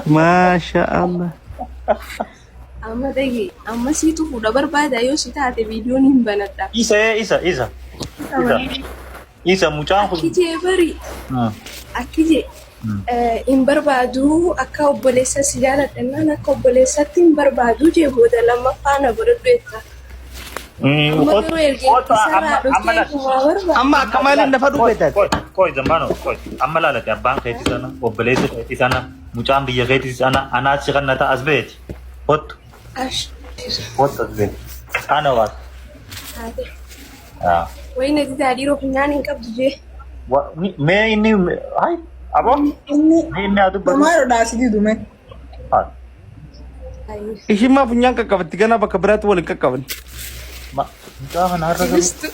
Maasha Allah. Amma dhagi amma siitu fuudha barbaada yoo si taate viidiyoon hin banadha. Isa isa isa isa isa mucaan kun. Akki jee bari akki jee hin barbaadu akka obboleessa si jaaladhannaan akka obboleessatti hin barbaadu jee booda lammaffaa na godhadhu jetta. Amma garuu erga isarraa dhuftee kumaa barbaada. Amma akka maaliin lafa dhufeetan? Qoy qoy zammaano qoy amma laalate abbaan keetii sana obboleessi keetii sana mucaan biyya keetii sana anaa si kan na ta'a as beeti. Kottu Ash. kottu as beeti. Ana waas. Taate. Wayii nati taadhiiroo funyaan hin qabdu jee. Mee inni hay aboo Inni mee inni haa dubbatu. maal dhaa si didume. Haa. Ishiin maa funyaan qaqqabatti ganaa bakka biraatti wal hin qaqqaban. Mucaa kana har'a garuu. Bistu.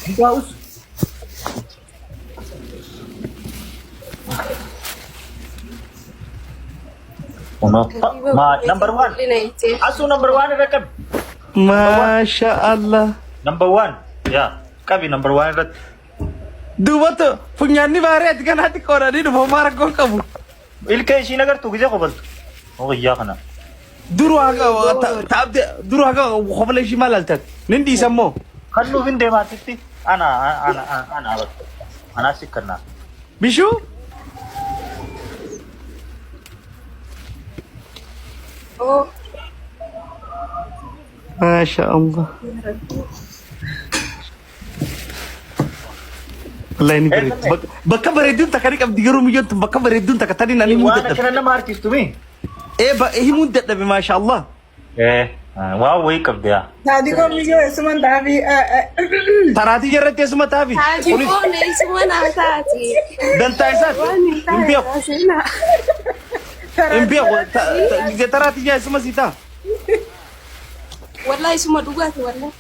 Mucaa us. Ma number one. Asuu number one irra qabi. Maasha Allah. Number one. Yaa qabi number one irratti. Duubatti funyaanni baaree ati kanaatti qoodanii dhufa homaa rakkoo hin qabu. Ilkee ishiin agartu gisee qobaltu. Wayyaa kana. Duru haga taabde duru haga kofla ishii maal altan nin dhiisa immoo. Kan nuuf hin deemaatitti ana ana ana ana anaa si kannaa. Bishuu Oh. Maasha Allah. Wallahi ni bareeddu. Bakka bareedduun takka ni qabdi garuu miyyoon tun bakka bareedduun takka tani nani himuu Waan dadhabe. akkana nama harkistu mi? Ee himuun dadhabe maasha Allah. Ee waan wayii qabdi yaa. Saadiqoon miyyoo eessuman taafii. Taraatii jarratti eessuma taafi. Kunis Saadiqoon eessuma naa taati. dantaa isaati. Waan hin Hin taane beeku. taasifna. Hin beeku. Gisee taraatii jaa eessuma sii ta'a. Wallahi isuma dhugaati wallahi.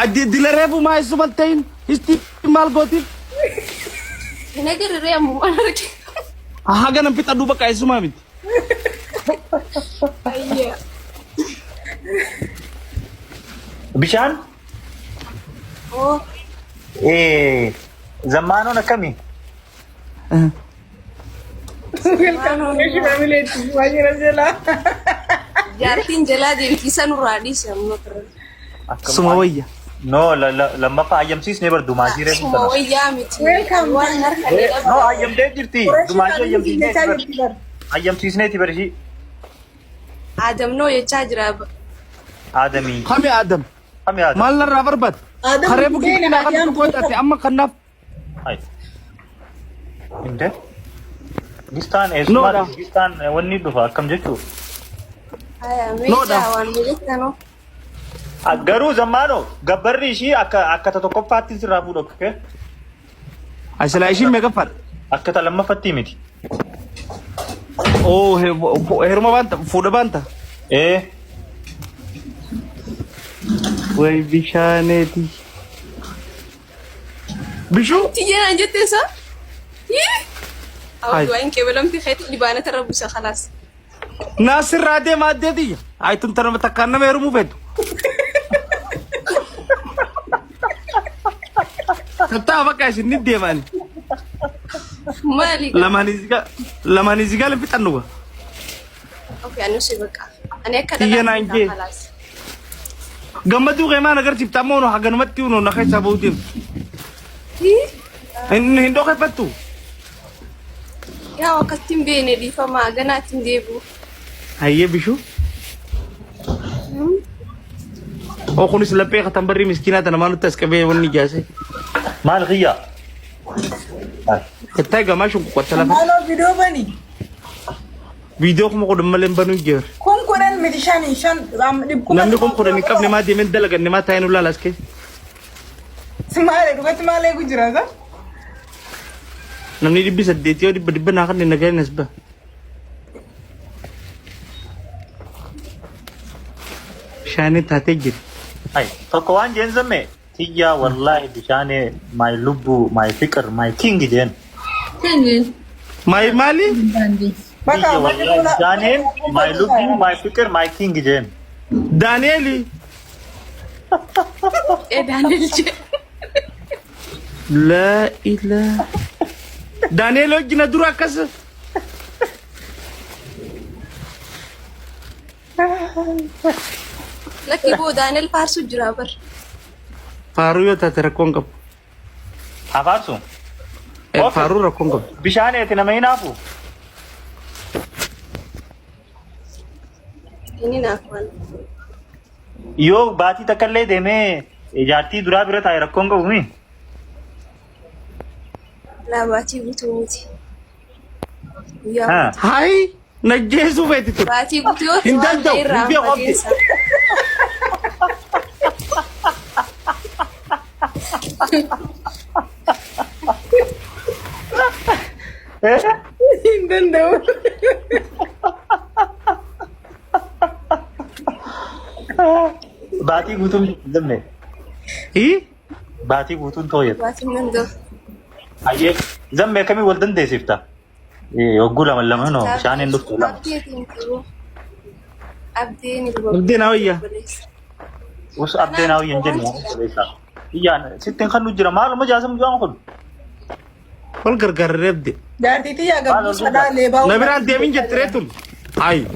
Addi dila reefu maa eessuma hin ta'in. Histi maal gootiif? Hin agarre ammumaan arge. Haga nan fixadhu bakka eessumaa miti. Ayya. Bishaan Oh. zammaanoon akkamii? Welcome to family. Waajjira jalaa. Jaartiin jalaa deemti isa nurraa dhiise amma firra. Suma wayya. No lammaffaa hayyamsiisnee bar dumaashii reefu Suma sana. wayyaa miti. Welcome. Waan harka ni No dhabu. hayyamtee jirti. Dumaashii hayyamsiisneeti bar. Hayyamsiisneeti bar ishii. Aadamnoo jechaa jira. Aadamii. Kami Adam. Kami Aadam. Maal narraa barbaad? Adam Karee bukii Hussein naa Adam qabdu koo taate amma kanaaf Hai. Inte? Gistaan eessumaa Noodha. gistaan wanni dhufa akkam jechuu? Haya Noodha. meeshaa waan jettanoo. Garuu zammaano gabbarri ishii akka akka ta tokkoffaatti sirraa fuudhu okay? Asilaa ishiin meeqaffaadha? Akka ta lammaffatti miti. Oo heeruma baanta fuudha baanta. Ee Way bishaaneeti. Bishuu? Tiyyee naan jette isa? Yee! Hai. Awwa du'aa hin qeebalamti keetti dhibaana tarra buusa khalaas. Naasirraa deema addee tiyya. Ay tun tana takkaan nama heerumuu feetu. Tattaa bakka isin ni deemani. Maali? Lamaanii zigaa hin fixannu gaa. Okay, ani si bakka. Ani akka Tiyya dhalaa naan jee. khalaas. Gammaduu kee maan agarsiifta amma ono haganumatti ono na keessaa bahuu deemtu. Yee! Hin dhokeeffattu. Yaa akkatti hin beekne dhiifamaa ganaatti hin deebi'u. Hayyee bishuu. Oo kunis laphee katan barrii miskiinaa tana maa nutti as qabee wanni ijaase. Maal kiyya? Kattaa gamaa shunquqatta lafa. Maaloo viidiyoo bani. Viidiyoo 10,000 malee hin banuu jeer. 10,000 miti shani shan dhib kuma. Namni 10,000 hin qabne maa deemee dalaganne maa taa'ee nu laala as keessa. Maale dhugatti maal eegu jira sa? Namni 800 yoo dhibba dhibba naa kanne nagaan as ba'a. Bishaanii taatee jira. Ay, tokko waan jeen zamme tiyyaa wallaahi bishaanii my lubbu my fikr my king jeen. Maali maali? Bakka Tiyya wallaahi bishaaniin my lubbu my fikr my king jeen. Daani'eeli. Ee Daani'el jee. Laa ilaa. Daani'eel wajjin dura akkas. Lakki boo Daaneel faarsu jira bar. Faaruu yoo taate rakkoon qabu. Hafaarsu. Faaruu rakkoon qabu. Bishaan eeti nama hinaafu. Inni naaf waan. Yoo baatii takka illee deemee jaartii duraa bira taa'e rakkoon qabu mi? Laa baatii guutuu miti. Guyyaa Haa. guutuu. Hayi najjeesuu feeti ture. Baatii guutuu yoo Hin ta'e waan danda'u, ta'e irraa hin beeku abdi. fageessa. Hin danda'u. Baatii guutuun hin danda'e. Hii? Baatii guutuun tooyata. Baatiin danda'u. Hayyee zammee akkamii wal dandeessifta? Hogguu lama lama noo bishaan hin dhuftu lama. Abdiitiin qabu. Abdiin ilma Abdiin hawayya. obboleessa. Us abdeen hawayya hin jennu obboleessa. Iyyaan sitti hin kannu jira maaluma jaasam ju'aan kun. Wal gargaarree abdi. Jaartii tiyyaa gabbuu sadaa leebaa. Na biraan deemin jettiree tun. Hayi.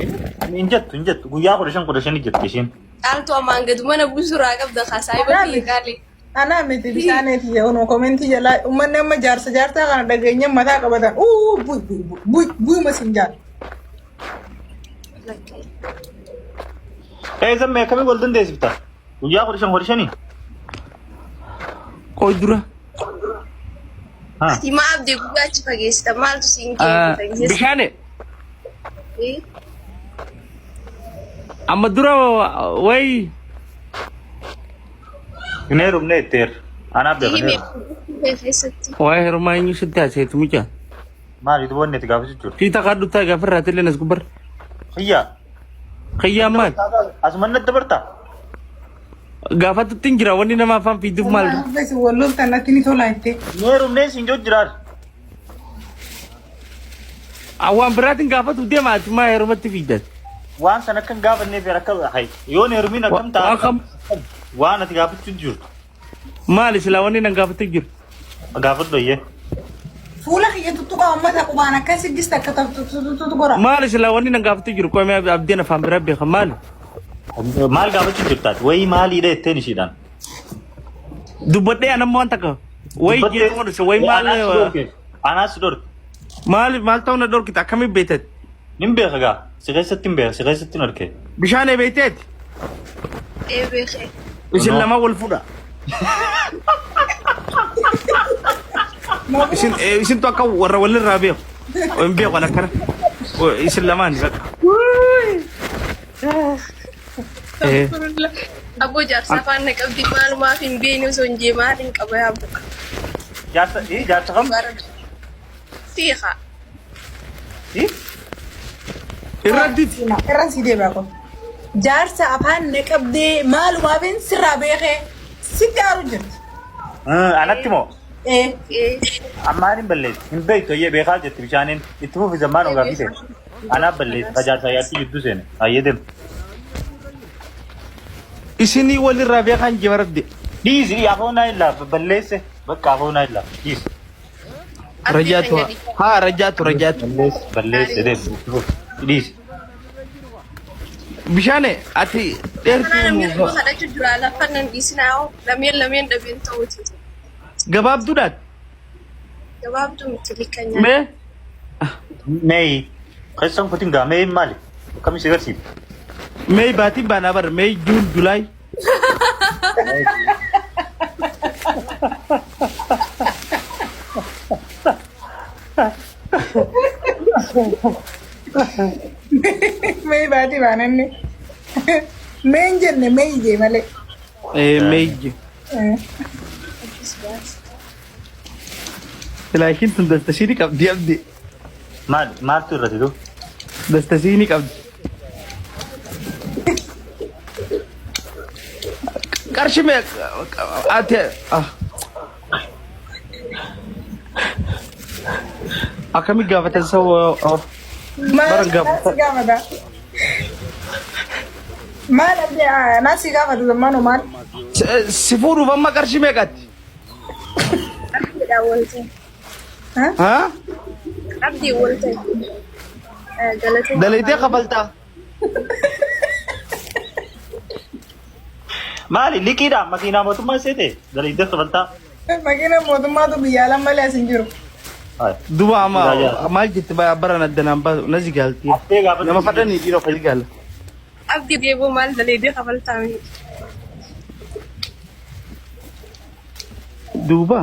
Hin jettu hin jettu guyyaa 15 15 jetti ishiin. Caaltuu ammaan gadu mana buusuraa qabda saayiba kiyya qaali. Anaa miti bishaaneeti jedhu komentii jalaa uummanni amma jaarsa jaarsaa kana dhageenye mataa qabatan uu buy buy buy buy masin jaal. Lakki. Ee zammee akkamii wal dandeessifta? Guyyaa 15 15. Qoy dura. Haa. Ati maa abdii guyyaa achi fageessita maaltu siin kee Bishaane amma dura wayi Hin heerumne jetteer. Anaaf beekan heerume. Keessatti. Waa'ee heerumaa eenyu sitti haaseetu mucaa. Maali duboonni itti gaafachuu jiru? Fiita kaadhu ta'a gaafa irraa illee nas gubbar. Xiyyaa. Kiyyaan maal? Asuma natti dabartaa? Gaafatutti hin jira wanni nama afaan fiiduuf maal? Maal wal loltan natti ni tola jettee. Hin heerumnee siin jiru jiraar. Waan biraatiin gaafatu deema ati maa heerumatti fiiddat? Waan sana akka hin gaafanneef akka hayi. Yoon heerumiin akkam ta'a? Waan kam? Waan ati gaafachuu jirtu. Maali silaa wanni nan gaafatu jiru? Gaafadhu ayyee. Fuula kiyya tuttuqaa uummata qubaan akkas siggista akka tuttuqu gora. Maali silaa wanni nan gaafatu jiru? Qoomee abdiin afaan biraa beeka maali? Maal gaafachuu jirtaati? Wayii maaliidha jetteen ishiidhaan? Dubbadhee anammoo waan takka. Wayi jeetu godhu wayi maal Anaas si dhorke. maal maal ta'uu na dhorkita akkamiin beektat? Nin beeka gaa. Si keessatti hin beeka. Si keessatti hin dhorke. Bishaan ee beekteeti? Ee beekee. Isin No. lama wal fuudha. Isin isintu akka warra walirraa beeku. Hin beeku an akkana. Isin lamaan bakka. Eh. Aboo jaarsa afaan na qabdi maalumaaf hin beekne osoo hin jee maal hin qaba yaa bu'a. Jaarsa jaarsa kam? Siiqa. Irratti Irraan si deebi'a kun. Jaarsa afaan na qabdee maalumaafin sirraa beekee sitti aaru jirti. Anatti moo? Ee. Ee. Ammaan hin balleessi. Hin beektu ayyee beekaa jetti bishaaniin. Itti fufi zammaan ogaa fite. Anaaf balleessi. Jaarsa yaatti jidduu seene. Ayyee deem. Isinii walirraa beekan jebarabde. Dhiisi afoonaa illaa balleesse. Bakka afoonaa illaa. Dhiisi. Rajaatu haa rajaatu rajaatu. Balleesse balleesse deem. Itti fufi. Dhiisi. Bishaane ati Kanaa namni dheertuu kuma kadhachuu jira lafa nan dhiisinaa hoo lameen lameen dhabeen ta'uuti. Gabaabduudhaan Gabaabduu miti likka nyaata. Mee Meeyi. Keessan kutin gaa meeyin maali? Akkami si agarsiifta? Mee baatiin baanaa bara mee juun julaay. Mee baatii baananni. Mee hin jenne mee ijee malee. Mee ije. Silaakiin tun dastasii qabdi abdi. Maal maaltu irratti du? Dastasii ni qabdi. Qarshii meeqa ati ah. Akkami gaafatan saba Maal Baran gaafata. si gaafata? Maal abdi naa si gaafata zammaanoo maal? Si fuudhuuf amma qarshii meeqatti? Abdiidhaan wal ta'e. Haa? Abdii wal ta'e. Galatee. Dalaydee kafaltaa? Maali liqiidhaan makiinaa mootummaa seete dalaydee kafaltaa. Makiina mootummaatu biyya alaa malee as hin jiru. Duba amma maal jette baran addanaan baasu na zigaalti. Abdee gaafatu. Nama fadhanii dhiira of zigaala. Abdi deeboo maal daleedee kafaltaa miti. Duuba.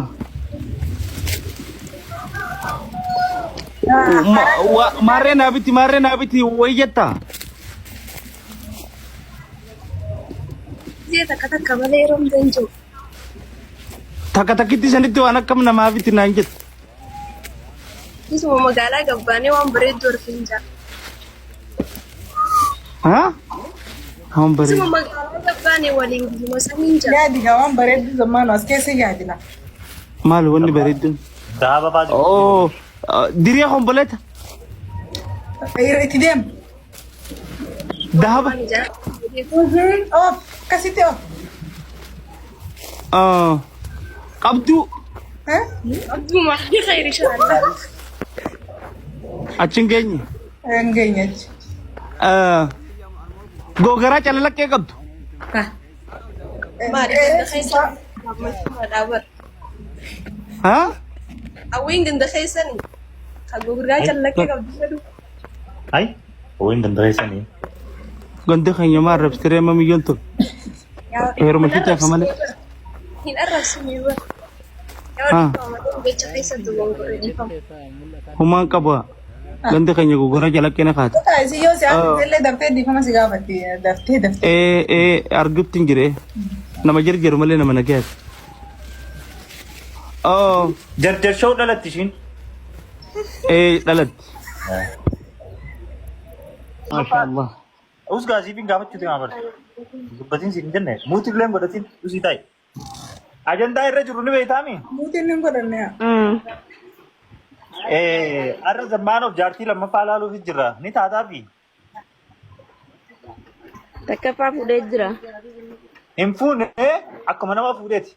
Maarree naa biti maarree naa biti wayi jettaa. Jee takka takka malee yeroo hunda hin jiru. Takka takkitti sanitti waan akkam namaa biti naan jettu. Isuma magaalaa gabbaanee waan bareedduu argin jira. Haa? Waan Isuma bareedu. magaalaa gabbaanee waliin guyyuma saniin jira. Yaadi gaa waan bareeddu zammaanu as keessa yaadina. Maal wanni bareedduun? Daaba baasi. Oo diree komboleeta. Itti deem. Dahaba. Waan ijaa. Of akkasitti of. Qabduu Abduu maal khayri inshallah. achi hin geenye. Hin geenye achi. Googaraa calalaqqee qabdu. Maali ganda keessa gammachuudha bar. Haa? Hawwiin ganda keessani kan gurguraa callaqqee qabdu jedhu. Ay, hawwiin ganda keessanii. Gandi keenya maa arrabsitiree amma miyyoon tun. Heeruma ishee caafa malee. Hin arrabsine bar. Yaa dhiifama malee jecha keessa dogongoree dhiifama. Humaan qaba. Gandi keenya gogora calaqqee na kaata. Isin yoo si argite daftee dhiifama si gaafatti daftee daftee. Ee ee argutti hin jire. Nama jarjaru malee nama nagayaati. Oh, Jarjar shoo dhalatti ishiin. ee dhalatti. Masha Allah. Us gaasii fi gaafachuu deemaa bara. Dubbatiin siin hin jenne muutii illee hin godhatin usii taa'i. Ajandaa irra jiru ni beektaami. Muutiin hin godhanne yaa. Har'a zammaanoof jaartii lammaffaa ilaaluuf jirra. Ni taataafi. Takkaffaa fuudhee jira. Hin fuune akkuma nama fuudheeti.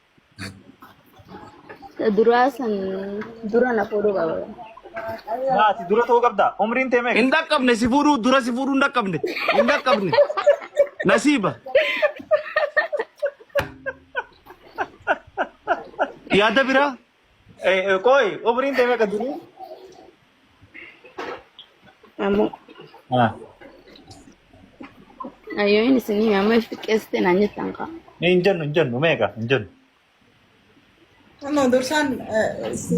Ta duraa san dura na fuudhuu qaba. Ati dura ta'uu qabda. Umriin tee meeqa? Hin dhaqqabne si fuudhuu dura si fuudhuu hin dhaqqabne. Hin dhaqqabne. Nasiiba. Yaada biraa? Qoy umriin tee meeqa durii? Ammoo ayyoo inni isinii amma if xiqqeessite naan jettan kaa. Hin jennu hin jennu meeqa hin jennu. No dursaan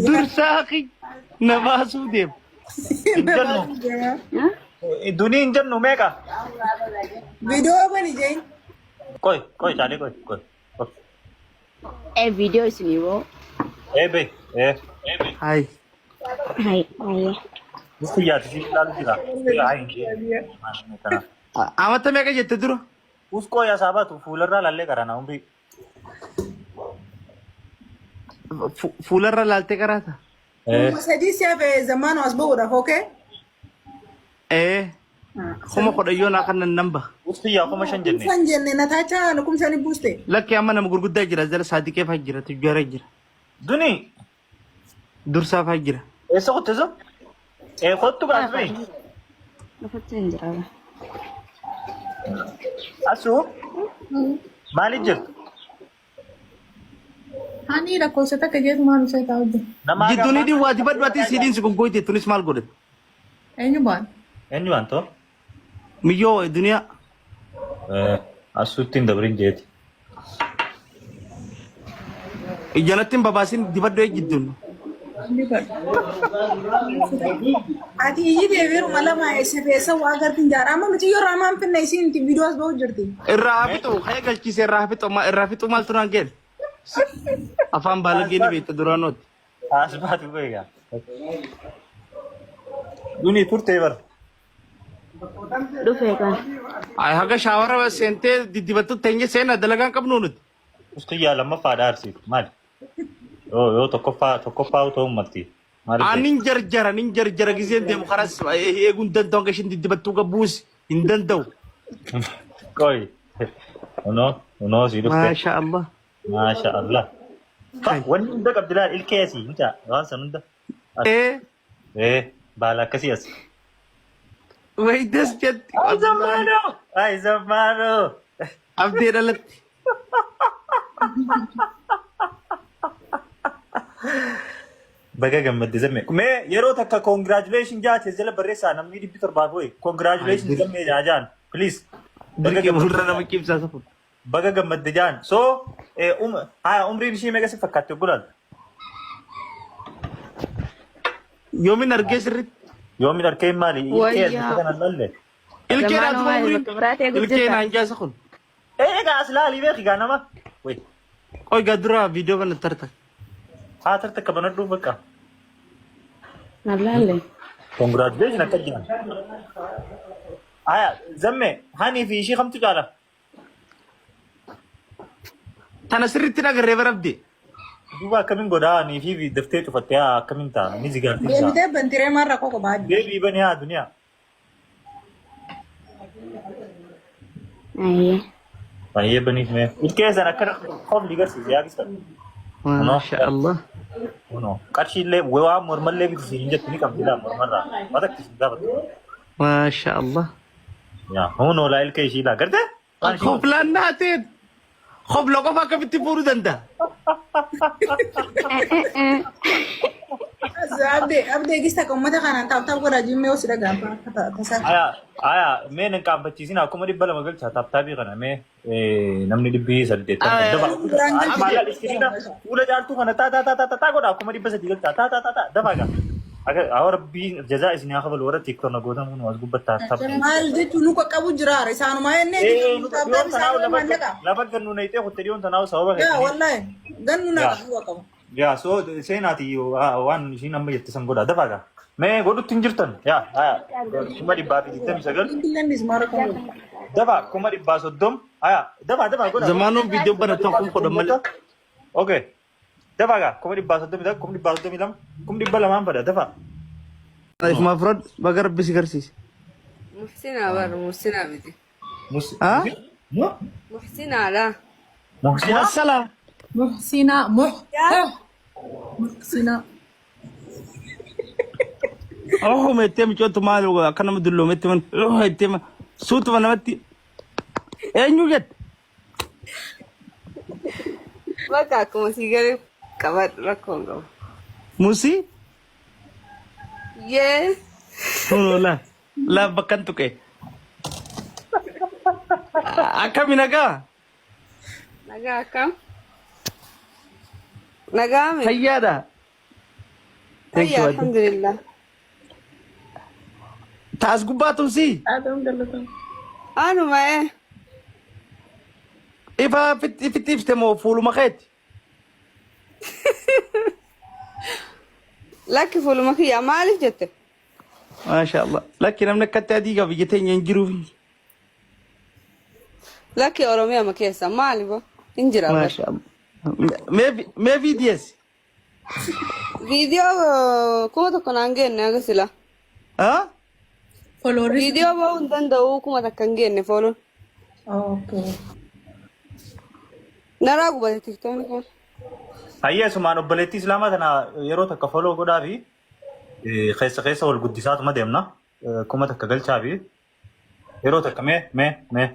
Dursaa kiyya na baasuu deema. Hin jennu. Dunii hin jennu meeqa? Viidiyoo bani jeen. Qoy qoy caalee qoy qoy. Ee viidiyoo isinii boo. Ee bee ee. Hayi. Hai hayyee. Musti yaati si ilaalu jira. Hayi hin jennu. Amata meeqa jette dura? Us qoy asaabatu fuularraa laallee qarana umrii. Fuularra laaltee qaraata? Kuma sadii si hafe zammaanu as ba'uudhaaf okay? Ee. 10,000 yoo naa kannan nan baha. Us xiyyaa 5,000 jenne. Kumsan jenne nataachaa nu kumsani buuste. Lakki amma nama gurguddaa jira jala saadiqee fa'aa jira tujjaara jira Duni dursaa fa'aa jira. eessa kutte so? Ee kottu gaas bee. Lafatti hin jira. Asuu maaliif jirtu? Hani lakkoofsa takka jeetu maal usee taa'u jira. Namaa Jidduun gaafa. hidhiin waa dibadhu ati siidhiin si goggoyte tunis maal godhate? Eenyu baan? Eenyu waan ta'u? Miyyoo duniyaa. Asuutti hin dabrin jeeti. Jalatti hin babaasin dibadhu ee jidduun. Ati iyyi deebiiruma lama eessa feessa waa agartiin jaara. Amma miti yoo raamaan finna isiin itti viidiyoo as ba'u jirti. Irraa haa fixu ka'ee galchiise irraa haa fixu irraa fixu maaltu naan geele. Afaan baalagee ni beekta duraanooti. As baatu beekaa. Duni turtee bar. Dhufee kan. Ay haga shaawara seentee diddibattu teenye seena dalagaan qabnu nuti. Us xiyyaa lammaffaadha arsiitu maali? Yoo yoo tokkoffaa tokkoffaa ta'uu malti. Maali? Ani hin jarjara nin jarjara giseen deemu karas eeguu hin danda'u hanga ishiin diddibattuu gabbuus hin danda'u. Qoy. Unoo unoo sii dhufte. Maasha Allah. Maasha Allah. Wanni hunda qabdi laal ilkee asii mucaa waan san hunda. Ee Ee baala akkasii as. way das jetti. Ay zammaanoo! Ay zammaanoo! Abdee dhalatti. Baga gammadde zammee. Mee yeroo takka congratulation jaate jala barreessaa namni 700 wayi. Congratulation zammee jaa jaan. Please. Baga Dirqee gammadde. fuuldura nama cimsaa safu. Baga gammadde jaan. So haya umriin ishii meeqa si fakkaatti oggolaal? Yoomin argee sirriitti. Yoomin arkee maali? Ilkee Wayyaa. argite kana lalle. Ilkee Zamaanoo naatuma maali umriin. bakka biraa ta'e Ilkee guddata. naan jaasa kun. Egaa as laalii beeki gaa nama. Wayi. Qoy gaa dura viidiyoo kana tarta. Haa tarta akka banadhu bakka. Nallaalle. Congratulations akka jiran. Haya zamme hani fi ishii kamtu caala? Tana sirriitti agarree barabde. Duuba akkamiin godhaa nii fi daftee cufattee haa akkamiin ta'a ni zigaartiisa. Deebitee bantiree maal rakkoo qabaa? Deebii bani haa duniyaa. Ayyee. Baay'ee baniif mee. Ilkee sana akkana qofli garsiise yaa kista. Maasha Allah. Kunoo qarshiillee waan mormallee bitu siin hin jettu ni qabdi laa mormarraa. Waan akka isin gaafattu. Maasha Allah. Yaa hunoo laa ilkee ishii laa gartee? Waan ishii Koflaan naateen. Kofla qofa akkamitti fuudhuu danda'a? Abdee abdee gista kan uummata kanaan taap taap godhaa jimmee hosi dhagaan akka tasaa. Aya aya mee nan qaanfachiisin akkuma 200 galcha taaptaabii kana mee namni 800 dafa. Biraan Amma galchite. laal iskiriina fuula caaltuu kana taa taa taa taa taa godha akkuma 300 galcha taa taa taa taa dafa gaa. Akka haa rabbiin jazaa isin haa kafalu warra tiktok na gootan kun as gubbatti haa taphu. Maal jechuun nu qaqqabu jiraara isaanumaa jennee Nu taap dhiyoon taap tanaawu isaanumaa lafa maallaqa. lafa gannu nayxee kutte dhiyoon tanaawu sababa Yaa keessanii. wallahi gannu na Yaa. qabu qabu. Yaa so seenaati waan ishiin amma jette san godha dafaa gaa. Mee godhutti hin jirtan yaa haya 129,000 Bilbilleen maara kan godhu. dafaa 130,000 haya dafaa dafaa godha. Zamaanuun viidiyoo banatu akkuma godhan malee. Okay. Dafaa gaa 131,000 132,000 200,000 fada dafaa. Ifuma afran baga rabbi si garsiise. Muhsinaa bar Muhsinaa miti. Mus. Ah? Mu? Muhsinaadha. Muhsinaa? Muhassala. Muhsina muh Muhsina. Oh, mettee micoottu maal akka nama dulloometti man. Oh, ettee suutuma namatti. Eenyu jette? Bakka akkuma sii galee qabadhu rakkoo hin qabu. Musii? Yes. Kunoo laa. Laa bakkan tuqe. Akkami nagaa? Nagaa akkam? Nagaa mi? Fayyaadha. Thank you. Fayyaa alhamdulillah. Taas gubbaa tumsii? Haadha galata. Anuma ee. Ifa ifitti ifte moo fuuluma keeti? Lakki fuuluma kiyyaa maaliif jette? Maasha Allah. Lakki namni akkatti adii qaba biyya teenya hin jiruuf. Lakki Oromiyaa ma keessa maali bo? Hin jira bar. Maasha Allah. Mee mee VDS? Viidiyoo 1000 naan geenne haga sila. Ha? Followerri Viidiyoo bahuu hin danda'u 1000 hin geenne fooloon. Okay. Naraa gubate tiktoonni kun. Hayyee sumaan obboleettii Islaamaa tana yeroo takka follow godhaa fi keessa keessa wal guddisaatuma deemna. 1000 galchaa fi yeroo takka mee mee mee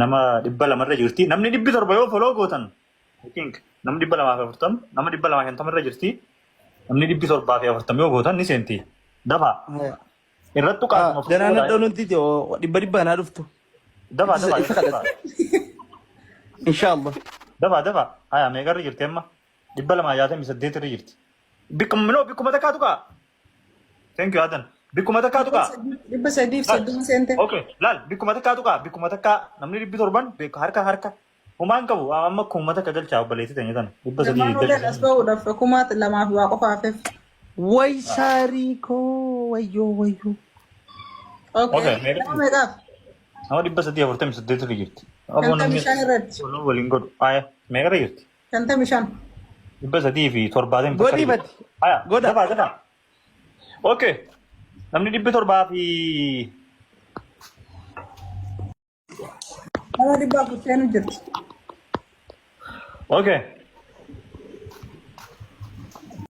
nama 200 irra jirti. Namni 700 yoo follow gootan I think namni 240 nama 250 irra jirti. Namni 740 yoo gootan ni seenti. Dafaa irrattu qaatuma Danaan dhadhoon hundi dhibba dhibba naa dhuftu. Dafaa dafaa Isa dafaa. kadhate. Inshaallah. Dafaa dafaa. Haya meeqa irra jirti amma? 268 irra jirti. Bikkuma minoo bikkuma takkaatu kaa. Thank you Adan. Bikkuma takkaatu kaa. 330 seente. Okay laal bikkuma takkaatu kaa bikkuma takkaa namni 700 harka harka Humaan qabu amma kuma takka galchaa obboleettii teenya tana. Dhibba sadii Lamaan digdamii uleen as bahuudhaaf 2000 fi waa qofa hafeef. Way saarii koo wayyoo wayyoo. Okay. Okay, meeqa? Nama meeqaaf? Nama 348 irra jirti. Aboo namni 55 irratti. waliin godhu. Aya meeqa irra jirti? 55. 370 Godhi irra bati. jirti. Aya Godha. dafaa dafaa. Okay. Namni dhibbi torbaa fi Nama 400 seenu jirti. Okay.